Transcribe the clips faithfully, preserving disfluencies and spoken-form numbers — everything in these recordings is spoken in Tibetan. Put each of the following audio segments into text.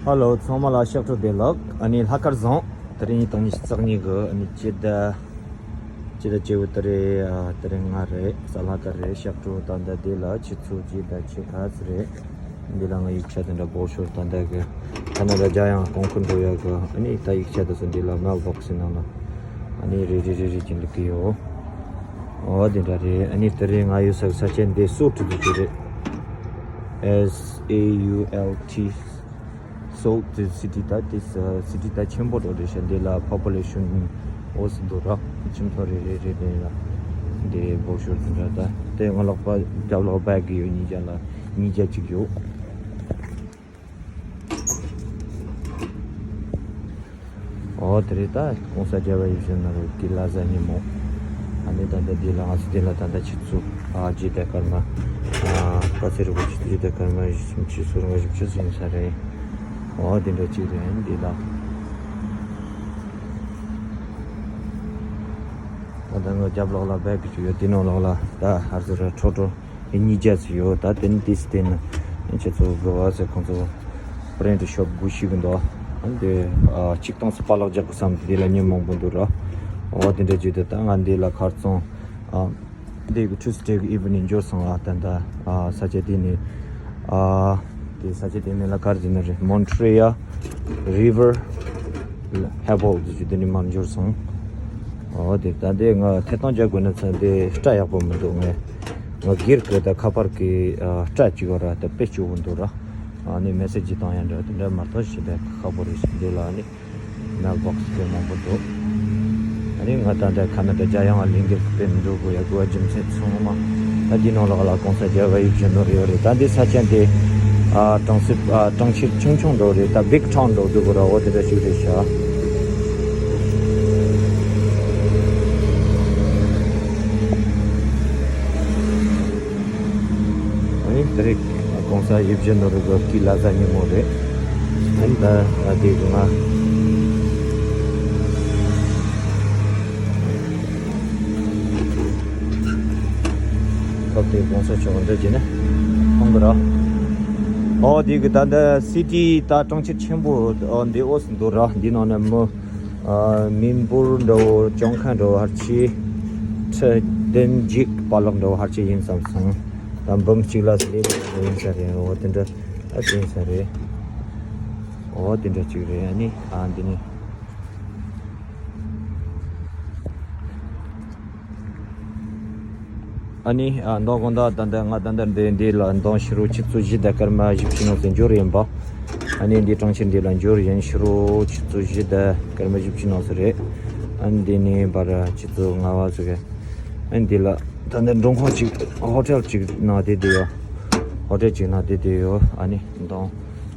ཧ་ལོ། ཚང་མ་ལ་ཕྱག་འཚལ་བདེ་ལེགས། ཨ་ནི་ལྷག་དཀར་བཟང་། དེ་རིང་ཉིན་གང་ཉི་ཤུ་རྩ་གཉིས་གི་ཨ་ནི་སྤྱི་ཟླ་སྤྱི་ཟླ་བཅུ་དགུ་དེ་རེད། ཨ་དེ་རིང་ང་རེད། གཟའ་ལྷག་དཀར་རེད། ཕྱག་འཚལ། ད་ལྟ་འདི་ལ་ཆུ་ཚོད་བརྒྱད་དང་ཕྱེད་ཀ་ཙམ་རེད། འདི་ལ་ང་ཡིག་ཆ་དེ་འདྲ་འབོར་ཤོར། ད་ལྟ་གི་ཁ་ན་ཌ་རྒྱ་ཡང་གོང་ཁུལ་འགྲོ་ཡག་གི་ཨ་ནི་ད་ཡིག་ཆ་དེ་ཚོ་འདི་ལ་མེལ་བོག་སི་ནང་ལ་ཨ་ནི་རེ་རེ་རེ་རེ་བྱས་ནས་བླུག་གི་ཡོད། ཨོ་དེ་འདྲ་རེད། ཨ་ནི་དེ་རིང་ང་ཡོད་ས་གི་ས་ཆ་འདི་སོལ་ཊི་དེ་ཚོ་རེད། S A U L T། སོལ་ཊི་སི་ཊི། ད་དེ་སི་ཊི་ད་ཆེན་པོ་འགྲོ་རེད་ཤག་འདི་ལ་པོ་པུ་ལེ་ཤན་འོ་ཙམ་འདུག་ར། ཁྱིམ་ཚང་རེ་རེ་རེ་རེ་ལ་འདི་འབོར་ཤོར་དེ་འདྲ། ད་དེ་ང་ལོག་པ་རྒྱབ་ལོགས་བེག་ཡོད། ཉིས་བརྒྱ་ལ་ཉིས་བརྒྱ་གཅིག་ཡོད། ཨོ་དེ་རེད། ད་གོང་ས་རྒྱལ་བ་ཡིད་བཞིན་ནོར་བུ་གི་ལ་ཟ་ཉིན་མོ། ཨ་ནི་ད་ལྟ་འདི་ལ་ང་ཚོ་འདི་ལ་ད་ལྟ་ཆུ་ཚོད་ཨ་བརྒྱད་དང་སྐར་མ་ཨ་སྐར་ཚེ་རིང་པོ་ཆུ་ཚོད་བརྒྱད་དང་སྐར་མ་བཞི་བཅུ་ཟིན་ས་རེད། ཨོ་དེ་འདྲ་ཅིག་རེད། འདི་ལ་ད་ལྟ་ང་རྒྱབ་ལོགས་ལ་བེག་གི་ཅིག་ཡོད། འདི་ནང་ལོགས་ལ་ད་ཧར་ཚུར་ཁྲོ་ཁྲོ། ཉིས་བརྒྱ་ཙམ་ཡོད། ད་དེ་ནི་ཏིས་དེ་ནི་ཁྱེད་ཚོ་དགོས་པ་ཚོ་ཁོང་ཚོ་པི་རིན་ཊི་ཤོབ་སྒོ་ཕྱེ་གི་འདུག་ཨ་འདི་ཨ་གཅིག་སྟོང་ཙམ་པཱ་ལགས་རྒྱག་དགོས་བསམ། དེ་ལ་མི་མང་པོ་འདུག་ར། འོ་དེ་འདྲ་བརྗོད་དེ་ད་ང་འདི་ལ་ཁར་སོང་། ཨ་འདི་གི་ཊུ་སི་ཌེ་གི་ཨི་ཝི་ནིང་འབྱོར་སོང་། ཨ་ད་ད་ཨ་ས་ཆ་དེ་ནི་ཨ་དེ་ས་ཆ་དེ་མིང་ལ་ག་རེ་ཟེར་ན་རེད། མོན་ཊི་རི་ཡལ་རི་ཝར་ཧེ་བོལ་དེ་ཚོ་དེ་ནི་མར་འབྱོར་སོང་། ཨོ་དེ་ད་དེ་ང་ཐད་གཏོང་རྒྱག་དགོས་ན་ཚ་དེ་སྐྲ་ཡག་པོ་མི་འདུག་ངས་ང་སྒེར་གྱི་ད་ཁ་པར་གྱི་ཨ་སྐྲ་གཅིག་བ་ར་ད་དཔེ་སྐྱོ་བོ་འདུག་ར། ཨ་ནི་མེ་སེ་ཇི་བཏང་ཡ་འདྲ་དེ་འདྲ་མ་གཏོགས་ཞེ་དྲག་ཁག་པོ་རེད་ཤག་འདི་ལ་ཨ་ནི་མེལ་བོག་སི་དེ་མང་པོ་འདུག་ཨ་ནི་ང་ད་ལྟ་ཁ་ན་ཌ་རྒྱ་ཡང་ལས་འགུལ་སྤེལ་འགྲོ་དགོས་ཡ་དགོས་པ་རྒྱུ་མཚན་ཚང་མ་ད་འདི་ནང་ལོགས་ལ་གོང་ས་རྒྱལ་བ་ཡིད་བཞིན་ནོར་ཡོད་རེད། ད་འདི་ས་ཆ་འདི་ཨ་གྲོང་གསེབ་ཨ་གྲོང་ཁྱེར་ཆུང་ཆུང་འདྲ་རེད། ད་བིག་ཊའུན་འདྲ་འདུག་གོ་ར། འོ་དེ་འདྲ་ཞིག་རེད་ཤག་ཨ་ནི་དེ་རིང་གོང་ས་ཡིད་བཞིན་ནོར་བུ་གི་ལ་གཟའ་ཉིན་མོ་རེད། ཨ་ནི་ད་ད་དེ་གི་ང་སྐབས་དེ་གོང་ས་མཆོག་འདི་བྱས་ནས་མཐོང་གི་ར། ཨོ་དེ་གི་ད་ལྟ་སི་ཊི་ད་གྲོང་ཁྱེར་ཆེན་པོ་ཨོ་འདི་འོ་སི་འདུག་ར། འདི་ནང་ནས་མི། ཨ་མི་འབོར་འདྲ་བོ་གྱོང་ཁ་འདྲ་བོ་ཧར་ཆེ། ཁྲི་བདུན་བརྒྱད་པ་ལག་འདྲ་བོ་ཧར་ཆེ་ཡིན་བསམ་སོང་། ད་འབུམ་གཅིག་ལ་སླེབས་ཡིན་ས་རེད། འོ་དེ་འདྲ་ཨ་ཡིན་ས་རེད། འོ་དེ་འདྲ་གཅིག་རེད། ཨ་ནི་ཨ་འདི་ནི། ཨ་ནི་ཨ་མདང་དགོང་དག་ད་ལྟ་ང་ད་ལྟ་འདི་འདི་ལ་མདང་ཕྱི་རུ་ཆུ་ཚོད་བཞི་དང་སྐར་མ་བཞི་བཅུ་ནང་ཚུན་འབྱོར་ཡིན་པ། ཨ་ནི་འདི་གྲོང་ཁྱེར་འདི་ལ་འབྱོར་ཡིན། ཕྱི་རུ་ཆུ་ཚོད་བཞི་དང་སྐར་མ་བཞི་བཅུ་ནང་ཚུན་རེད། ཨ་ནི་འདི་ནས་བར་ཆུ་ཚོད་ལྔ་བ་ཙམ་རེད། ཨ་ནི་འདི་ལ་ད་ལྟ་མགྲོན་ཁང་ཅིག་ཧོ་ཊེལ་ཅིག་ནང་བསྡད་བསྡད་ཡོད། ཧོ་ཊེལ་ཅིག་ནང་བསྡད་བསྡད་ཡོད། ཨ་ནི་མདང་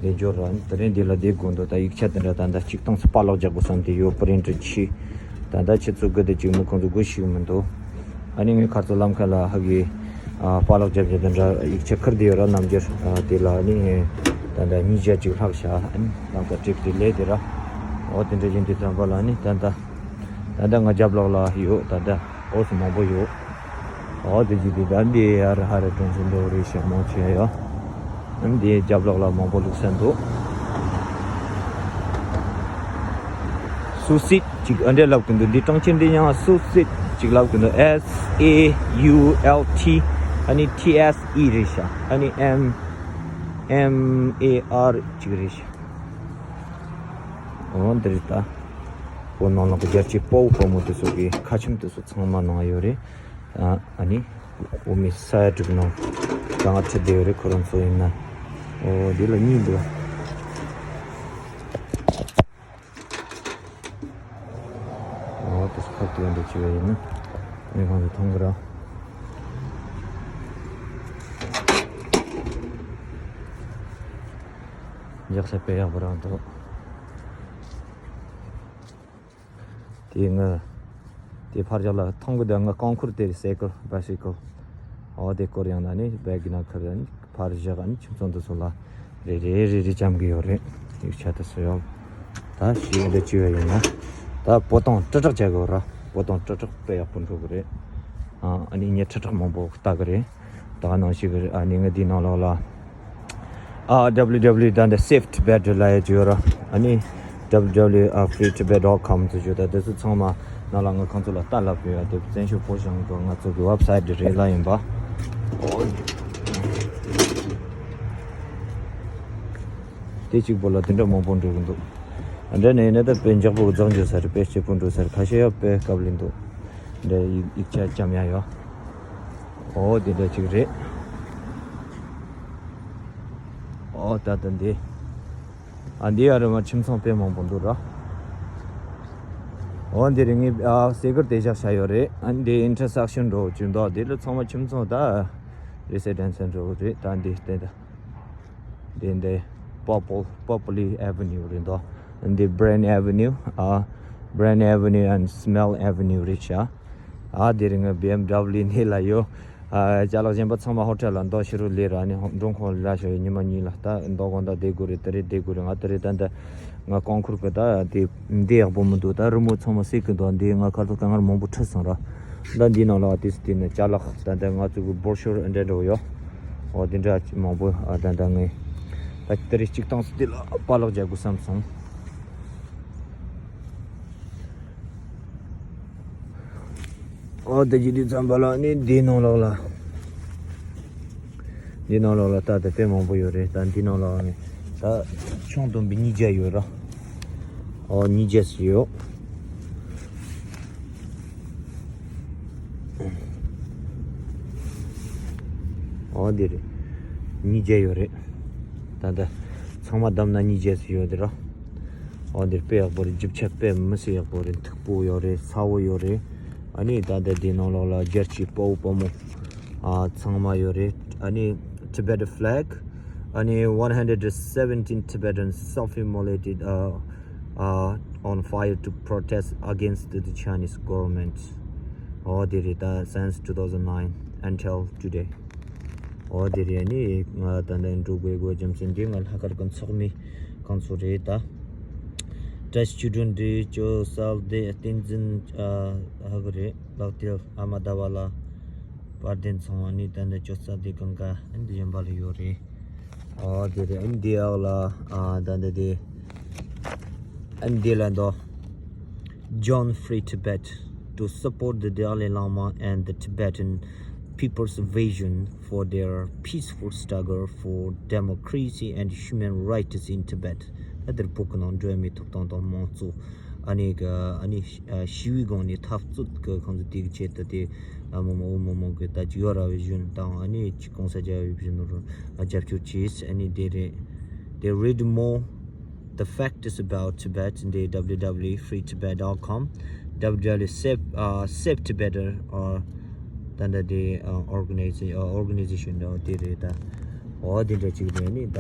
འདི་འབྱོར་ར། ཨ་ནི་དེ་རིང་འདི་ལ་བསྡད་དགོས་འདུག་ད་ཡིག་ཆ་དེ་འདྲ་ད་ལྟ་གཅིག་སྟོང་ཙམ་པཱ་ལག་རྒྱག་དགོས་བསམ་བསྡད་ཡོད། པི་རིན་ཊི་ཕྱིས། ད་ལྟ་ཆུ་ཚོད་དགུ་དང་གཅིག་མི་ཁོང་ཚོ་སྒོ་ཕྱེ་གི་མི་འདུག་ཨ་ནི་ངས་ཁ་རྩང་ལམ་ཁ་ལ་ཧ་གི་ཨ་པཱ་ལག་རྒྱབ་རྒྱབ་དེ་འདྲ་ཡིག་ཆ་ཁུར་བསྡད་ཡོད་ར། རྣམ་འགྱུར་ཨ་དེ་ལ་ཨ་ནི་ད་ལྟ་ཉིས་བརྒྱ་གཅིག་ལྷག་ཤག་ཨ་ནི་ལམ་ཁ་ཀྲིག་ཀྲིག་ལས་དེ་ར། འོ་དེ་འདྲ་ཡིན་དུས་ཙམ་པ་ལ་ཨ་ནི་ད་ལྟ་ད་ལྟ་ང་རྒྱབ་ལོགས་ལ་ཡོད། ད་ལྟ་འོ་སུ་མང་པོ་ཡོད། འོ་དེ་ཅི་དེ་ད་འདི་ཨ་རི་ཧ་རི་གྲོང་ཚོ་འདྲ་བོ་རེད་ཤག་མང་ཆེ་ཡོད། ཨ་ནི་འདིའི་རྒྱབ་ལོགས་ལ་མང་པོ་བླུགས་ས་འདུག་སུ་སིད་ཅིག་ཨ་འདྲས་ལབ་ཀྱི་འདུག་འདི་གྲོང་ཁྱེར་འདི་ཡང་སུ་སིད་ཅིག་ལབ་ཀྱི་འདུག S A U L T ཨ་ནི་T S E རེད་ཤག་ཨ་ནི་M M A R ཅིག་རེད་ཤག་འོ་འདི་རེད་ད། བོད་ནང་ལོགས་ཀྱི་རྒྱལ་གཅེས་དཔའ་བོ་དཔའ་མོ་དེ་ཚོ་གི་ཁ་ཆེམས་དེ་ཚོ་ཚང་མ་ནང་ཡོད་རེད། ཨ་ཨ་ནི། འོ་མི་ས་ཡ་དྲུག་ནང་ད་ང་ཁྲིད་བསྡད་ཡོད་རེད། ཁོ་རང་ཚོ་ཡིན་ན། འོ་འདི་ལ་གཉིས་འདུག་འོ་དེ་ཁ་དེ་འདྲ་བྱས་པ་ཡིན་ན་ངས་ཁོང་ཚོ་མཐོང་གི་ར། རྒྱག་ས་དཔེ་ཡག་པོ་རང་འདུག་དེ་ང་དེ་ཕར་བཞག་ལ་མཐོང་གི་འདུག་ང་རྐང་འཁོར་དེ་རེད། སའི་ཀལ་བའི་སི་ཀལ། འོ་དེ་སྐོར་ཡང་ན་ནི་བེག་གི་ནང་ཁུར་ནི་ཕར་བཞག་ནི་ཁྱིམ་ཚང་དེ་ཚོ་ལ་རེ་རེ་རེ་རེ་བཅམ་གི་ཡོད་རེད། ཡིག་ཆ་དེ་ཚོ་ཡོད། ད་ཞིག་འདི་བཅུ་བ་ཡིན་ན་ད་པོ་ཏོང་ཀྲི་ཀྲག་བྱ་དགོས་ར། པོ་ཏོང་ཀྲི་ཀྲག་དཔེ་ཡག་པོ་འགྲོ་གི་རེད། ཨ་ཨ་ནི་ངས་ཀྲི་ཀྲག་མང་པོ་ལྟ་གི་རེད། ད་ག་ནང་ཞིག་གི་རེད། ཨ་ནི་ང་འདི་ནང་ལོགས་ལ། ཨ། W W W dot save Tibet ལ་ཡ་ཅིག་ཡོད་ར། ཨ་ནི་W W W dot free Tibet dot com དུ་བརྗོད། ད་དེ་ཚོ་ཚང་མ་ནང་ལ་ང་ཁོང་ཚོ་ལ་ལྟ་ལབ་ཡོད། ཡ་དེ་བཙན་བྱོལ་བོད་གཞུང་གི་ང་ཚོ་གི་ཝེབ་སའིཊ་རེད་ལ་ཡིན་པ། དེ་གཅིག་པོ་ལ་དེ་འདྲ་མང་པོ་འགྲོ་གི་འདུག་འདྲ་ནས་ནི་ད་དཔེ་འཇག་པོ་རྫོགས་འགྲོ་ས་རེད། དཔེ་སྐྱིད་པོ་འགྲོ་ས་རེད། ཁ་ཤས་ཡ་དཔེ་སྐབས་ལེན་འདུག་འདྲ་ཡིག་ཡིག་ཆ་བཅམ་ཡ་ཡོད། ཨོ་དེ་འདྲ་ཅིག་རེད། ཨོ་ད་ལྟ་འདི། ཨ་འདི་ཡ་རེད་མ། ཁྱིམ་ཚང་དཔེ་མང་པོ་འདུག་ར། ཨོ་འདི་རེད། ངས་ཨ་སེ་གར་དེ་བཞག་བྱ་ཡོད་རེད། ཨ་འདི་ཨིན་ཊར་སེག་ཤན་འགྲོ་བཅུག་འདུག་འདི་ལ་ཚང་མ་ཁྱིམ་ཚང་ད་རེ་སི་ཌེན་སི་འགྲོ་རེད། ད་འདི་བལྟས་ད། འདི་འདི་Popple Populi Avenue རེད་འདུག་འདི་Brand Avenue ཨ། Brand Avenue and Smell Avenue རེད་ཤག་ཨ་དེ་རིང་ང་B M W ནས་ལ་ཡོད། ཨ་ཅ་ལག་གཞན་པ་ཚང་མ་ཧོ་ཊེལ་ལ་འདུག་ཕྱི་རུ་ལས་ར་ནི་མགྲོན་ཁང་ལ་ཞོག་ཉི་མ་གཉིས་ལ་ད་འདུག་དགོང་དག་བསྡད་དགོས་རེད། དེ་རེད་བསྡད་དགོས་རེད། ང་དེ་རེད་ད་འདི་ང་རྐང་འཁོར་གི་ད་དེ་འདི་ཡག་པོ་མི་འདུག་ད་རི་མོ་ཚང་མ་སེ་གི་འདུག་འདི་ང་ཁ་ཐོག་དཀའ་ངལ་མང་པོ་འཕྲད་སོང་ར། ད་འདི་ནང་ལ་དེ་སི་དེ་ནི་ཅ་ལག་ད་ལྟ་ང་ཚོ་གི་བོར་ཤོར་འདྲ་འདྲ་ཡོད། ཨོ་དེ་འདྲ་མང་པོ་ཨ་ད་ལྟ་ངས་ད་དེ་རིང་གཅིག་ཐང་སི་དེ་ལ་པ་ལག་རྒྱག་དགོས་བསམ་སོང་། ཨོ་དེ་ཇི་དུས་ཙམ་པ་ལ་ནི་འདི་ནང་ལོགས་ལ། འདི་ནང་ལོགས་ལ་ད་ལྟ་དཔེ་མང་པོ་ཡོད་རེད། ད་འདི་ནང་ལོགས་ནི་ད་ཆུང་དུམ་པའི་ཉིས་བརྒྱ་ཡོད་ར། ཨོ་ཉིས་བརྒྱ་ཞིག་ཡོད། ཨོ་འདི་རེད། ཉིས་བརྒྱ་ཡོད་རེད། ད་ལྟ་ཚང་མ་བསྡོམས་ན་ཉིས་བརྒྱ་ཞིག་ཡོད་དེ་ར། ཨོ་འདིར་དཔེ་ཡག་པོ་རེད། རྒྱུ་ཆ་དཔེ་མི་སྲིད་ཡག་པོ་རེད། མཐུག་པོ་ཡོད་རེད། ཚ་བོ་ཡོད་རེད། ཨ་ནི་ད་ལྟ་འདི་ནང་ལོགས་ལ་རྒྱལ་སྤྱིའི་དཔའ་བོ་དཔའ་མོ་ཨ་ཚང་མ་ཡོད་རེད། ཨ་ནི་Tibet flag ཨ་ནི་one hundred seventeen Tibetans self-immolated uh, uh, on fire to protest against the Chinese government. ཨོ་དེ་རེད། ད་since two thousand nine until today. ཨོ་དེ་རེད། ཨ་ནི་ང་ད་ལྟ་འགྲོ་དགོས་དགོས་རྒྱུ་མཚན་འདི་ང་ལྷག་དཀར་གི་ཚོགས་མི་ཁོང་ཚོ་རེད་ད། བཀྲ་ཤིས་ཆོས་སྒྲོན་རེད། ཅོ་སལ་དེ་བསྟན་འཛིན་ཨ་ཧ་གི་རེད། ལག་མཐིལ་ཨ་མ་ཟླ་བ་ལ་དཔལ་ལྡན་ཚང་བ་ནི་ད་ལྟ་ཅོ་སལ་དེ་གང་ག་འདི་གཞན་པ་ལ་ཡོད་རེད། ཨོ་དེ་རེད། ཨ་ནི་འདི་ཨག་ལ་ཨ་ད་ལྟ་དེ་ཨ་ནི་འདི་ལ་འདུག John Free Tibet to support the Dalai Lama and the Tibetan people's vision for their peaceful struggle for democracy and human rights in Tibet. ད་དེར་བོད་ཀྱི་ནང་འགྲོ་བ་མིའི་ཐོབ་ཐང་དང་དམངས་གཙོ། ཨ་ནི་ག་ཨ་ནི་ཞི་བའི་སྒང་ནས་འཐབ་རྩོད་ཀྱི་ཁོང་ཚོ་དེ་གི་ཆེད་དུ་དེ་ཨ་མི་མང་བོ་མི་མང་གི་ད་ཅིག་ཡོད་ར་བའི་གཞོན་དང་ཨ་ནི་ཅིག་གོང་ས་རྒྱ་བའི་གཞོན་ནོར་རྒྱབ་སྐྱོར་བྱས། ཨ་ནི་དེ་རེད། དེ་read more the fact is about Tibet འདི W W W free Tibet dot com W W W save uh, save Tibet or ད་ལྟ་དེ་organization organization འདྲ་བོ་དེ་རེད་ད། འོ་དེ་འདྲ་ཅིག་རེད། ནི་ད་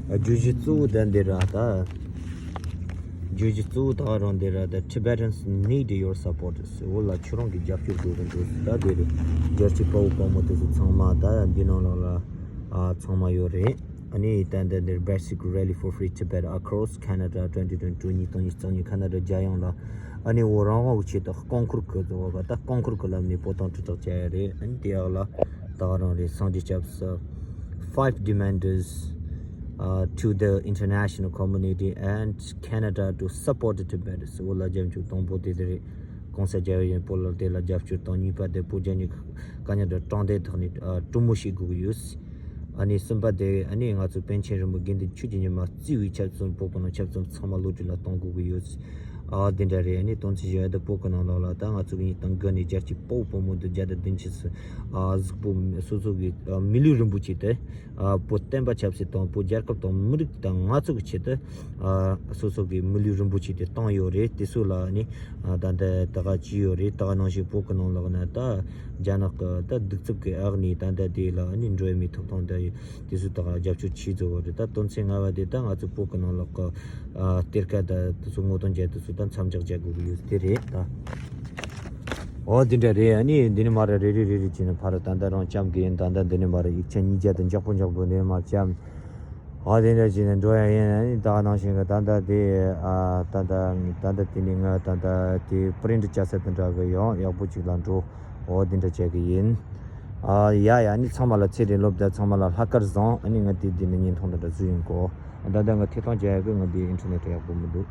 བརྗོད་གཞི་གཙོ་བོ་ད་འདི་ར་ད། བརྗོད་གཞི་གཙོ་བོ་ད་རང་འདི་ར་ད། Tibetans need your support. འོ་ལ་ཁྱོད་རང་གི་རྒྱབ་སྐྱོར་དགོས་ཀྱི་འདུག་ད་དེ་རེད། རྒྱལ་སྤྱིའི་དཔའ་བོ་དཔའ་མོ་དེ་ཚོ་ཚང་མ་ད་འདི་ནང་ལོགས་ལ་ཚང་མ་ཡོད་རེད། ཨ་ནི་ད་ལྟ་འདིར་Basic Rally for Free Tibet across Canada twenty twenty-two ཉིས་སྟོང་ཉི་ཤུ་རྩ་གཉིས་ཁ་ན་ཌ་རྒྱལ་ཡོངས་ལ་ཨ་ནི་འོ་རང་དབང་གི་ཆེད་དུ་རྐང་འཁོར་གི་བཟོ་བ་ད་རྐང་འཁོར་གི་ལམ་ནས་བོད་དོན་དྲིལ་བསྒྲགས་བྱས་ཡ་རེད། ཨ་ནི་དེ་ཡག་ལ་ད་ག་རང་རེད། སངས་རྒྱས་སྐྱབས་སུ། Five demanders uh, to the international community and Canada to support the Tibetans. འོ་ལ་རྒྱབ་སྐྱོར་དང་པོ་དེ་དེ་རེད། གོང་ས་རྒྱལ་བ་ཡིན་པོ་ལ་དེ་ལ་རྒྱབ་སྐྱོར་དང་། གཉིས་པ་དེ་བོད་རྒྱ་གཉིས་ཀ་ཉིད་དུ་དྲང་བདེན་ཐོག་ནས་གྲོས་མོལ་བྱེད་དགོས་ཀྱི་ཡོད། ཨ་ནི་གསུམ་པ་དེ་ཨ་ནི་ང་ཚོ་པཎ་ཆེན་རིན་པོ་དགེ་འདུན་ཆོས་ཀྱི་ཉི་མ་གཙོས་པའི་ཆབ་སྲིད་བོད་པ་ནང་ཆབ་སྲིད་ཚང་མ་བློ་གྲོས་ལ་གཏོང་དགོས་ཀྱི་ཡོད། ཨ་དེ་འདྲ་རེད། ཨ་ནི་དོན་ཚན་བཞི་པ་དེ་བོད་ཀྱི་ནང་ལོགས་ལ་ད་ང་ཚོ་གི་ཉིས་སྟོང་དགུ་ནས་རྒྱལ་སྤྱིའི་དཔའ་བོ་དཔའ་མོ་འདི་བརྒྱ་དང་བདུན་ཅུ་སོ་ཨ་གཟུགས་པོ་སོ་སོ་གི་ཨ་མི་ལུས་རིན་པོ་ཆེ་དེ་ཨ་བོད་བསྟན་པ་ཆབ་སྲིད་དང་བོད་རྒྱལ་ཁབ་དང་མི་རིགས་དང་ང་ཚོ་གི་ཆེད་དུ་ཨ་སོ་སོ་གི་མི་ལུས་རིན་པོ་ཆེ་དེ་བཏང་ཡོད་རེད། དེ་ཚོ་ལ་ནི་ཨ་ད་ལྟ་ད་ག་བྱས་ཡོད་རེད། ད་ག་ནང་བཞིན་བོད་ཀྱི་ནང་ལོགས་ན་ད་རྒྱ་ནག་གི་ད་གདུག་རྩུབ་ཀྱི་ཨག་ནི་ད་ལྟ་དེ་ལ་ནི་འགྲོ་བ་མིའི་ཐོབ་ཐང་ད་དེ་ཚོ་ད་ག་རྒྱབ་སྐྱོར་བྱས་བཟོ་བ་རེད། ད་དོན་ཚན་ལྔ་པ་དེ་ད་ང་ཚོ་བོད་ཀྱི་ནང་ལོགས་ཀྱི་ཨ་གཏེར་ཁ་ད་དེ་ཚོ་ངོ་སྤྲོད་བྱས་དེ་ཚོ་ད་མཚམས་འཇོག་བྱ་དགོས་ཀྱི་ཡོད་དེ་རེད་ད། འོ་དེ་འདྲ་རེད། ཨ་ནི་འདི་ནས་མར་རེ་རེ་རེ་རེ་བྱས་ནས་ཕར་ད་ལྟ་རང་བཅམ་གི་ཡིན། ད་ལྟ་འདི་ནས་མར་ཡིག་ཆ་ཉིས་བརྒྱ་དང་འཇོག་པོ་འཇོག་པོ་འདི་ནས་མར་བཅམ། འོ་དེ་འདྲ་བྱས་ནས་འགྲོ་ཡ་ཡིན། ཨ་ནི་ད་ག་ནང་བཞིན་གི་ད་ལྟ་དེ་ཨ་ད་ལྟ་ད་ལྟ་དེ་ནས་ང་ད་ལྟ་དེ་པི་རིན་ཊི་བྱ་ས་དེ་འདྲ་གི་ཡང་ཡག་པོ་ཅིག་ལ་འགྲོ། འོ་དེ་འདྲ་བྱས་གི་ཡིན། ཨ་ཡ་ཡ། ཨ་ནི་ཚང་མ་ལ་ཚེ་རིང་སློབ་གྲྭ། ཚང་མ་ལ་ལྷག་དཀར་བཟང་། ཨ་ནི་ང་དེ་འདི་ནས་བརྙན་ཐུང་འདི་འདྲ་བཟོས་ཡིན་གོ། ད་ལྟ་ང་ཐད་གཏོང་བྱེད་ཡག་གི་ང་དེ་ཨིན་ཊར་ནེཊ་ཡག་པོ་མི་འདུག